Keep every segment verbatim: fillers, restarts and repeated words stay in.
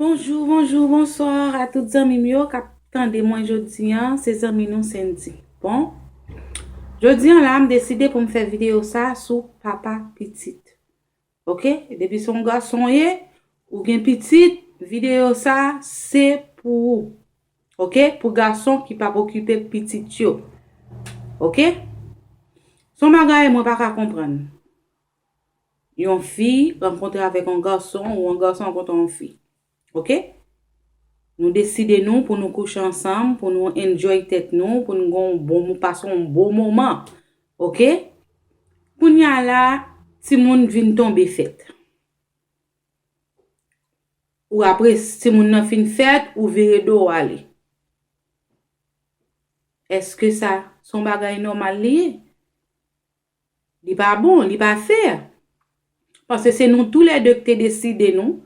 Bonjou, bonjou, bonswa a tout zanmi m yo k ap tande mwen jodi a. Se zanmi nou Sendy. Bon, jodi a la, m deside pou m fè videyo sa sou papa pitit. Oke? Depi se yon gason w ye, ou gen pitit, videyo sa se pou ou. Oke? Pou gason ki p ap okipe pitit yo. Oke? Se yon bagay mwen pa ka konprann. Yon fi rankontre avèk yon gason, ou yon gason rankontre yon fi. Oke? Nou deside nou pou nou kouche ansanm, pou nou enjoy tèt nou, pou nou gen yon bon, pase yon bon moman. Oke? Kounye a la, timoun vin tonbe fèt. Ou apre timoun nan fin fèt, ou vire do w ale. Èske sa se yon bagay nòmal li ye? Li pa bon, li pa fè. Paske se nou toulède ki te deside nou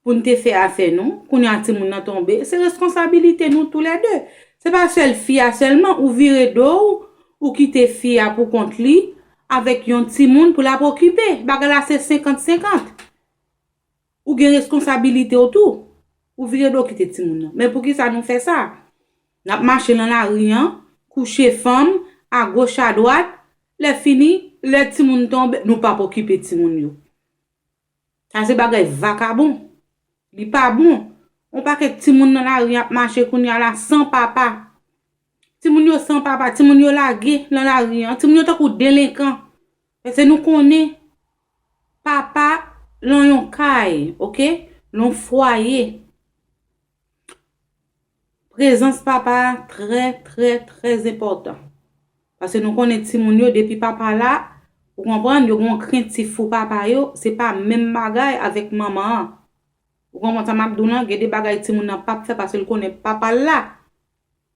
pou n te fè afè nou. Kounye a timoun nan tonbe, se responsabilite nou toulède. Se pa sèl fi a sèlman, ou vire do w, ou kite fi a pou kont li avèk yon timoun pou l ap okipe. Bagay la se senkant senkant. Ou gen responsabilite w tou. Ou vire do kite timoun nan. Men poukisa nou fè sa? N ap mache nan lari an, kouche fanm, agoch adwat, lè fini, lè timoun tonbe, nou p ap okipe timoun yo. Sa se bagay vakabon. Li pa bon. Yon pakèt timoun nan lari ap mache kounye a la san papa. Timoun yo san papa, timoun yo lage nan lari an, timoun yo tankou delenkan. Paske nou konnen papa lan yon kay, oke? Lan yon fwaye. Prezans papa a trè, trè, trè enpòtan. Paske nou konnen timoun yo, depi papa la, ou konprann, yo gen yon krentif pou papa yo, se pa menm bagay avèk manman an. Ou konprann sa m ap di w lan, gen de bagay timoun nan p ap fè paske l konnen papa l la.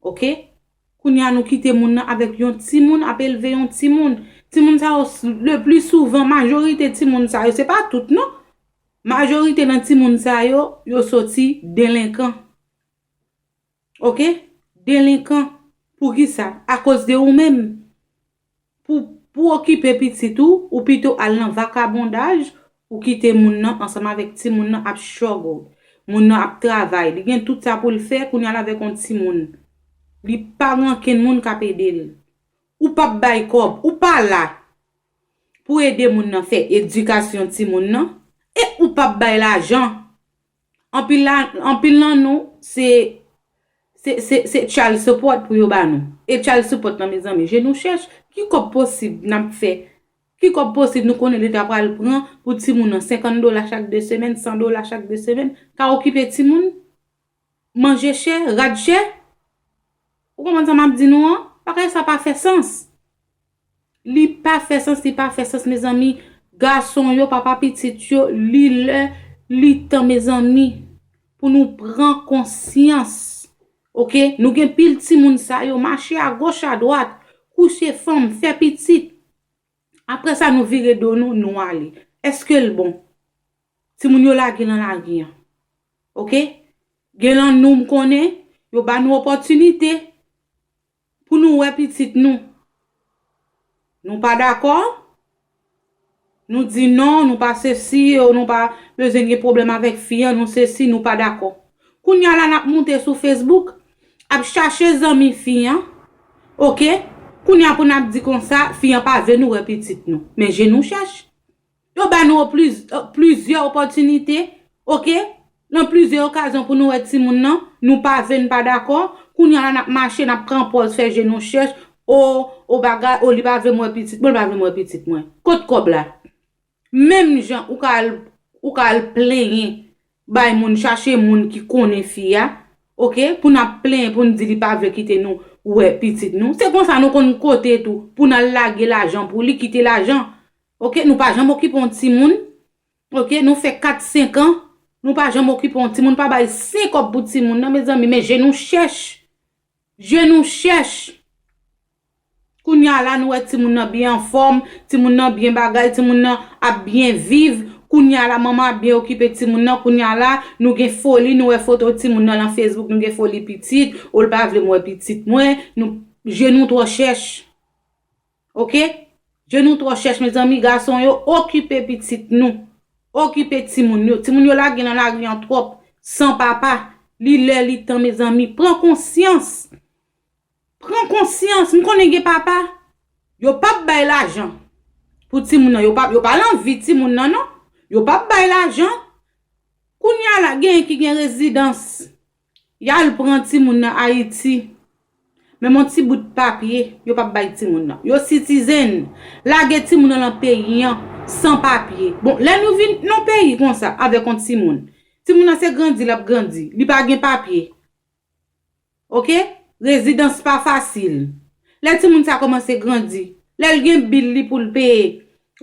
Oke? Kounye a nou kite moun nan avèk yon timoun, ap elve yon timoun. Timoun sa yo, le pli souvan, majorite timoun sa yo, se pa tout non. Majorite nan timoun sa yo, yo soti delenkan. Oke? Delenkan. Poukisa? Akoz de ou menm. Pou, pou okipe pitit ou, ou pito al nan vakabondaj, ou kite moun nan ansanm avèk timoun nan ap struggle. Moun nan ap travay, li gen tout sa pou l fè, kounye a l avèk yon timoun. Li pa gen ankenn moun k ap ede l. Ou p ap bay kòb, ou pa la pou ede moun nan fè edikasyon timoun nan, e ou p ap bay lajan. Anpil la, anpil nan nou, se, se, se, se child support pou yo ba nou. E child support lan, mezanmi, je nou chèch, ki kòb posib n ap fè? Ki kòb posib nou konnen Leta pral pran pou timoun nan senkant dola chak de semèn, san dola chak de semèn, ka okipe timoun? Manje chè, rad chè? Ou konprann sa m ap di nou an? Bagay sa pa fè sans. Li pa fè sans, li pa fè sans, mezanmi. Gason yo, papa pitit yo, li lè, li tan, mezanmi, pou nou pran konsyans. Oke? Nou gen pil timoun sa yo, mache agoch, adwat, kouche fanm, fè pitit. Apre sa, nou vire do nou, nou ale. Èske l bon? Timoun yo lage nan lari an. Oke? Gen nan nou m konnen, yo ba nou opòtinite pou nou wè pitit nou. Nou pa dakò? Nou di non, nou pa sesi, nou pa bezwen gen pwoblèm avèk fi an, nou sesi, nou pa dakò. Kounye a la, n ap moute sou Facebook, ap chache zanmi fi an, oke? Kounye a pou n ap di konsa, fi an pa vle nou wè pitit nou. Men je nou chèch. Yo ba nou pliz-, plizyè opòtinite, oke? Nan plizyè okazyon pou nou wè timoun nan, nou pa vle, n pa dakò. Kounye a la, n ap mache, n ap pran pòz, fè je nou chèch. O, o bagay, o li pa vle m wè pitit mwen, li pa vle m wè pitit mwen. Kot kòb la? Menm jan ou ka al, ou ka al plenyen, bay moun, chache moun ki konnen fi a, oke, pou n ap plenyen, pou n di li pa vle kite nou wè pitit nou. Se konsa nou konn kote tou, pou n al lage lajan pou li, kite lajan. Oke, nou pa janm okipe yon timoun. Oke, nou fè kat, senk an, nou pa janm okipe yon timoun, pa bay senk kòb pou timoun nan, mezanmi, men je nou chèch. Je nou chèch. Kounye a la, nou wè timoun nan byen anfòm, timoun nan byen bagay, timoun nan ap byen viv. Kounye a la, manman ap byen okipe timoun nan. Kounye a la, nou gen foli, nou wè foto timoun nan nan Facebook, nou gen foli pitit, o l pa vle m wè pitit mwen, nou, je nou twò chèch. Oke? Je nou twò chèch, mezanmi, gason yo, okipe pitit nou. Okipe timoun yo. Timoun yo lage nan lari an twòp. san papa. Li lè, li tan, mezanmi. Pran konsyans. Pran konsyans. M konnen gen papa. Yo p ap bay lajan pou timoun nan. Yo p ap, yo pa lanvi timoun nan, non. Yo p ap bay lajan. Kounye a la, genyen ki gen rezidans. Y al pran timoun nan Ayiti. Menm yon ti bout papye, yo p ap bay timoun nan. Yo citizen. Lage timoun nan lan peyi an san papye. Bon, lè nou vin nan peyi konsa avèk yon timoun, timoun nan se grandi l ap grandi. Li pa gen papye. Oke? Rezidans pa fasil. Lè timoun sa kòmanse grandi, lè l gen bil li pou l peye,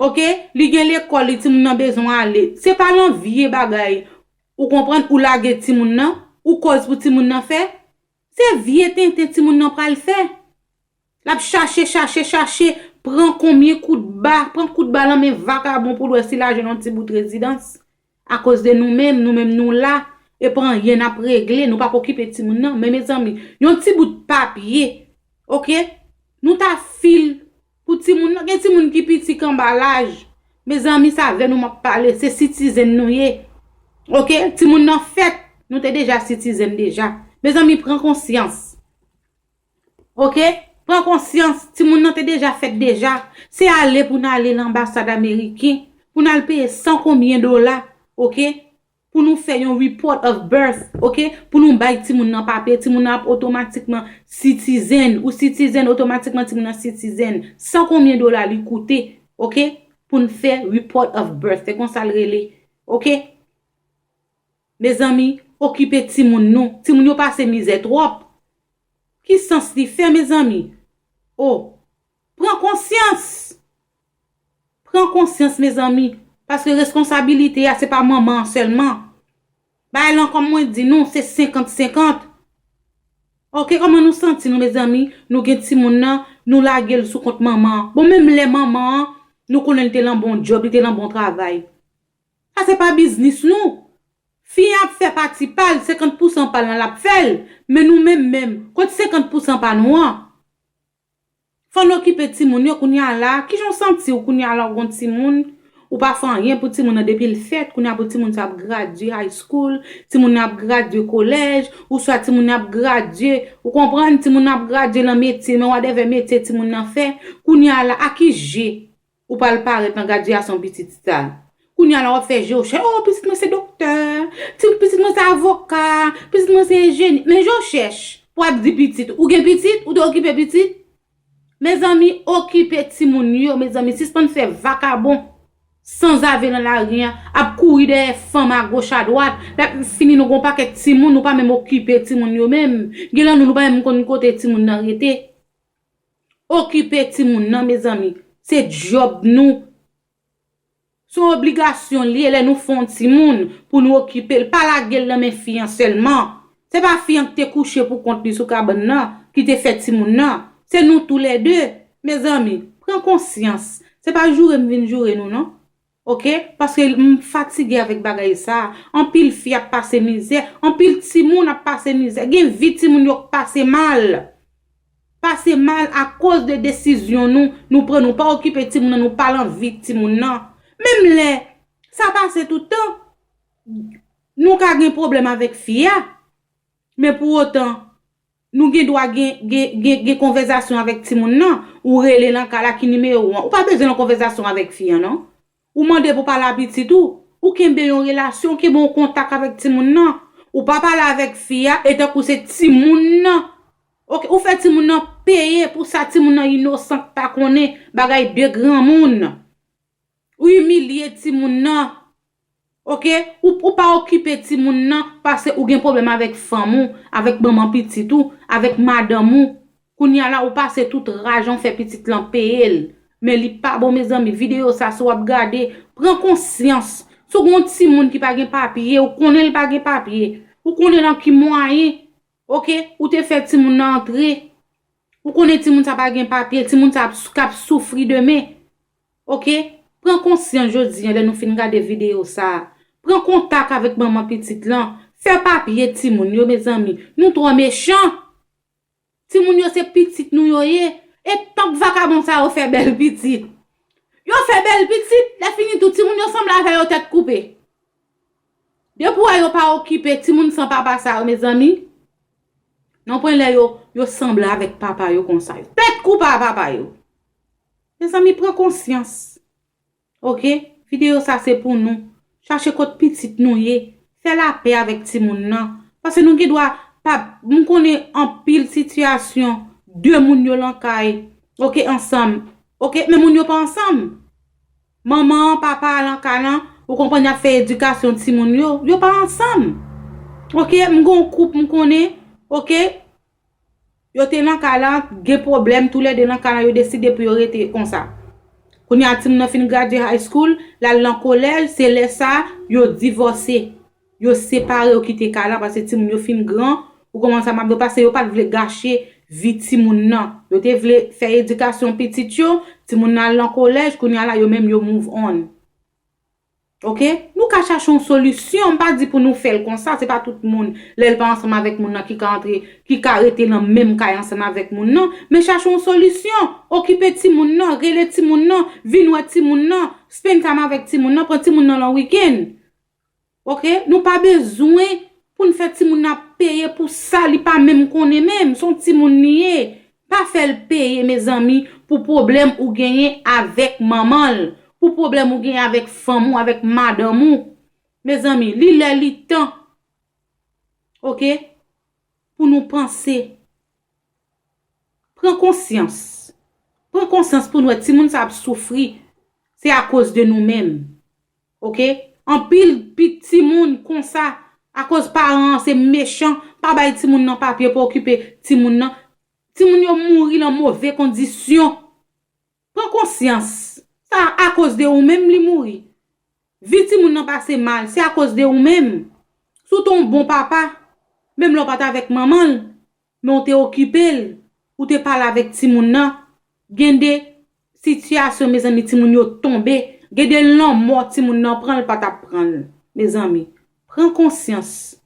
oke? Li gen lekòl li, timoun nan bezwen ale. Se pa lan vye bagay, ou konprann, ou lage timoun nan, ou koz pou timoun nan fè. Se vye tenten timoun nan pral fè. L ap chache, chache, chache, pran konbyen kout ba, pran kout ba lan men vakabon pou l wè si l a jwenn yon ti bout rezidans. Akoz de nou menm, nou menm nou la, e pa anyen n ap regle, nou p ap okipe timoun nan. Men mezanmi, yon ti bout papye, oke? Nou ta fil pou timoun nan. Gen timoun ki piti k anba laj. Mezanmi, se avè nou m ap pale, se citizen nou ye. Oke? Timoun nan fèt, nou te deja citizen deja. Mezanmi, pran konsyans. Oke? Pran konsyans, timoun nan te deja fèt deja. Se ale pou n ale nan anbasad ameriken, pou n al peye san konbyen dola, oke? Pou nou fè yon report of birth, oke? Pou nou bay timoun nan papye, timoun nan ap otomatikman citizen, ou citizen, otomatikman timoun nan citizen. San konbyen dola li koute, oke? Pou n fè report of birth, se konsa l rele, oke? Mezanmi, okipe timoun nou. Timoun yo pase mizè twòp. Ki sans li fè, mezanmi? O, pran konsyans! Pran konsyans, mezanmi, paske responsabilite a se pa manman an sèlman. Bagay lan, kòm mwen di nou, se senkant senkant. Oke, kòman nou santi nou, mezanmi? Nou gen timoun nan, nou lage l sou kont manman an. Bon, menm lè manman an, nou konnen l te lan bon djòb, li te lan bon travay. Sa se pa biznis nou. Fi an ap fè pati pa l, senkant pousan pa l lan l ap fè l. Men nou menm menm, kot senkant pousan pa nou an? Fò n okipe timoun yo kounye a la. Kijan w santi w kounye a la w gon timoun, ou pa fè anyen pou timoun nan depi l fèt, kounye a pou timoun sa ap gradye high school, timoun nan ap gradye kolèj, ouswa timoun nan ap gradye, ou konprann, timoun nan ap gradye lan metye, men whatever metye timoun nan fè, kounye a la, a ki je ou pral parèt nan gradyasyon pitit sa? Kounye a la w ap fè je w chèch, o, pitit mwen se doktè, ti, pitit mwen se avoka, pitit mwen se enjenyè. Men je w chèch pou w ap di pitit, ou gen pitit, ou te okipe pitit? Mezanmi, okipe timoun yo, mezanmi, sispann fè vakabon sanzave nan lari an, ap kouri dèyè fanm agoch adwat, lè fini nou gon pakèt timoun, nou pa menm okipe timoun yo menm. Gen lan nou, nou pa menm konn kote timoun nan rete. Okipe timoun nan, mezanmi. Se djòb nou. Se yon obligasyon li ye lè nou fè yon timoun pou nou okipe l. Pa lage l nan men fi an sèlman. Se pa fi an ki te kouche pou kont li sou kabann nan ki te fè timoun nan. Se nou toulède. Mezanmi, pran konsyans. Se pa joure m vin joure nou, non. Oke? Paske m fatige avèk bagay sa. Anpil fi ap pase mizè. Anpil timoun ap pase mizè. Gen vi timoun yo k pase mal. Pase mal akoz de desizyon nou, nou pran, nou pa okipe timoun nan, nou pa lan vi timoun nan. Menm lè sa pase tout tan, nou ka gen pwoblèm avèk fi a, men pou otan, nou gen dwa gen, gen, gen, gen konvèzasyon avèk timoun nan. Ou rele nan ka la, ki nimewo an. Ou pa bezwen nan konvèzasyon avèk fi an, non. Ou mande pou pale a pitit ou. Ou kenbe yon relasyon, ou kenbe yon kontak avèk timoun nan. Ou pa pale avèk fi a, e tankou se timoun nan. Oke, ou fè timoun nan peye pou sa timoun nan inosan k pa konnen bagay de granmoun. Ou imilye timoun nan. Oke? Ou, ou pa okipe timoun nan paske ou gen pwoblèm avèk fanm ou, avèk manman pitit ou, avèk madanm ou. Kounye a la, ou pase tout raj an fè pitit lan peye l. Men li pa bon, mezanmi. Videyo sa, si w ap gade, pran konsyans. Si w gen yon timoun ki pa gen papye, ou konnen l pa gen papye, ou konnen nan ki mwayen, oke, ou te fè timoun nan antre. Ou konnen timoun sa pa gen papye, timoun sa ap, k ap soufri demen. Oke? Pran konsyans jodi an lè nou fin gade videyo sa a. Pran kontak avèk manman pitit lan. Fè papye timoun yo, mezanmi. Nou twò mechan. Timoun yo se pitit nou yo ye. E tank vakabon sa yo fè bèl pitit. Yo fè bèl pitit, lè fini tou, timoun yo sanble avè yo tèt koupe. Depi w wè yo pa okipe timoun san papa sa yo, mezanmi, nan pwen lè yo, yo sanble avèk papa yo konsa. Yo tèt koupa papa yo. Mezanmi, pran konsyans. Oke? Videyo sa se pou nou. Chache kot pitit nou ye. Fè lapè avèk timoun nan. Paske nou gen dwa pa, m konnen anpil sitiyasyon, de moun yo lan kay, oke, ansanm. Oke? Men moun yo pa ansanm. Manman an, papa a lan kay lan, ou konprann, y ap fè edikasyon timoun yo. Yo pa ansanm. Oke? M gon koup m konnen, oke? Yo te lan kay lan, gen pwoblèm, toulède lan kay lan, yo deside pou yo rete konsa. Kounye a, timoun nan fin gradye high school, l al lan kolèj, se lè sa, yo divòse. Yo separe, yo kite kay lan, paske timoun yo fin gran, ou konprann sa m ap di w, paske yo pa t vle gache vi timoun nan. Yo te vle fè edikasyon pitit yo, timoun nan al lan kolèj, kounye a la, yo menm yo move on. Oke? Nou ka chache yon solisyon, m pa di pou nou fè l konsa, se pa tout moun, lè l pa ansanm avèk moun nan ki ka antre, ki ka rete lan menm kay ansanm avèk moun nan, men chache yon solisyon, okipe timoun nan, rele timoun nan, vin wè timoun nan, spend time avèk timoun nan, pran timoun nan lan wikenn. Oke? Nou pa bezwen pou n fè timoun nan peye pou sa li pa menm konnen menm. Se yon timoun li ye. Pa fè l peye, mezanmi, pou pwoblèm ou genyen avèk manman l, pou pwoblèm ou genyen avèk fanm ou, avèk madanm ou. Mezanmi, li lè li tan. Oke? Pou nou panse. Pran konsyans. Pran konsyans pou n wè timoun sa ap soufri. Se akoz de nou menm. Oke? Anpil pi timoun konsa, akoz paran an se mechan, pa bay timoun nan papye pou okipe timoun nan. Timoun yo mouri lan move kondisyon. Pran konsyans. Sa akoz de ou menm li mouri. Vi timoun nan pase mal, se akoz de ou menm. Si w te yon bon papa, menm lè w pa t avèk manman l, men w te okipe l, ou te pale avèk timoun nan, gen de sitiyasyon, mezanmi, timoun yo tonbe, gen de lanmò timoun nan pran, l pa t ap pran l. Mezanmi, pran konsyans.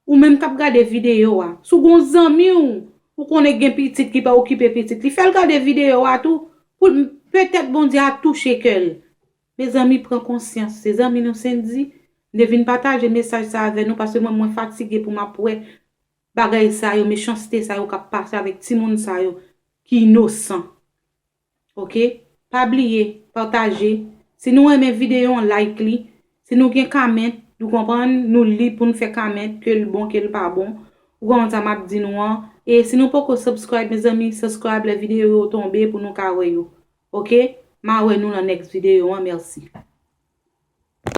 Ou menm k ap gade videyo a, si w gon zanmi w, ou konnen gen pitit ki pa okipe pitit li, fè l gade videyo a tou, pou petèt Bondye a touche kè l. Mezanmi, pran konsyans. Se zanmi nou Sendy, m te vin pataje mesaj sa avè nou, paske mwen, mwen fatige pou m ap wè bagay sa yo, mechanste sa yo k ap pase avèk timoun sa yo ki inosan. Oke? Pa bliye, pataje. Si nou renmen videyo an, like li. Si nou gen comment, nou konprann, nou lib pou n fè comment, ke l bon, ke l pa bon. Ou konprann sa m ap di nou an. E si nou poko subscribe, mezanmi, subscribe lè videyo yo tonbe pou nou ka wè yo. Oke? M a wè nou nan next videyo an. Mèsi.